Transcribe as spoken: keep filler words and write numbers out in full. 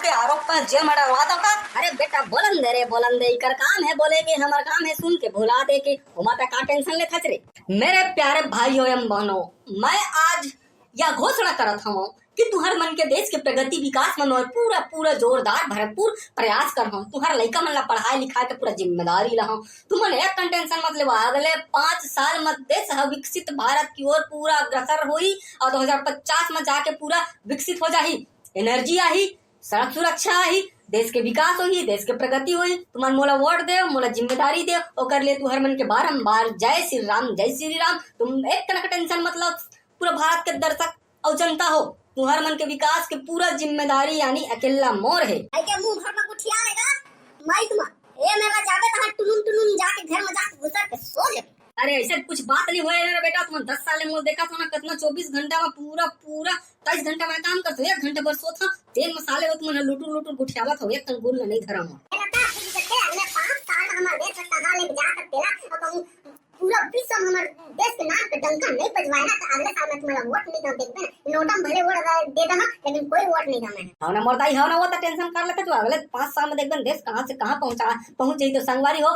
के आरोप में जेल में डलवा दो का? अरे बेटा, बोलन दे रे, बोलन दे, इकर काम है बोले के, हमर काम है सुन के भुला दे के। ओमा ते का टेंशन लेथस रे? मेरे प्यारे भाइयों एवं बहनों, मैं आज यह घोषणा करत हूँ कि तुहर मन के देश के प्रगति विकास में मैं पूरा पूरा जोरदार भरपूर प्रयास कर हूँ। तुहर लइका मन ला पढ़ाई लिखाई के पूरा जिम्मेदारी ला हूँ। तुमन एक कन टेंशन मत लेवा, अगले पाँच साल में देश ह विकसित भारत की ओर पूरा अग्रसर होई और दो हज़ार पचास में जाके पूरा विकसित हो जाही। एनर्जी आही, सड़क सुरक्षा आही, देश के विकास होही, देश के प्रगति होही। तुमन मोला वोट देव, मोला जिम्मेदारी देव, ओकर लिए तुहर मन के बारंबार जय श्री राम, जय श्री राम। तुम एक कन टेंशन मत लो, पूरा भारत के दर्शक अउ जनता हो, तुहर मन के विकास के पूरा जिम्मेदारी यानी अकेला मोर है। भाई के मुंह भर में गुठिया लेगा, माइक में। ए मेला जाबे तहां टुनुन टुनुन जाके घर में जाके घुसर के सो जाबे। अरे ऐसे कुछ बात नहीं होए रे बेटा, तुमन दस साल में मोल देखा था ना, कितना चौबीस घंटा में पूरा पूरा तेईस घंटा में काम करते हो, एक घंटे भर सोत हो, तेल मसाले हो तुमन लुटुर लुटुर गुठियावत हो, एक कन गुल नहीं धरम हो। मेरा दस दिन से अगले पाँच साल में हमारे देश का कहाँ ले जा सकते ना, और कहूँ पूरा विश्व में हमारे देश के नाम पे डंका नहीं बजवाए ना, तो अगले साल में तुम्हारा वोट नहीं दम, देखते ना, नोटम भले वोट दे दे ना, लेकिन कोई वोट नहीं दम है। हाँ ना मोर दाई, हाँ ना, वो तो टेंशन कर लेते जो अगले पाँच साल में देखबे देश कहाँ से कहाँ पहुँचा, पहुँच जाई। तो संगवारी हो,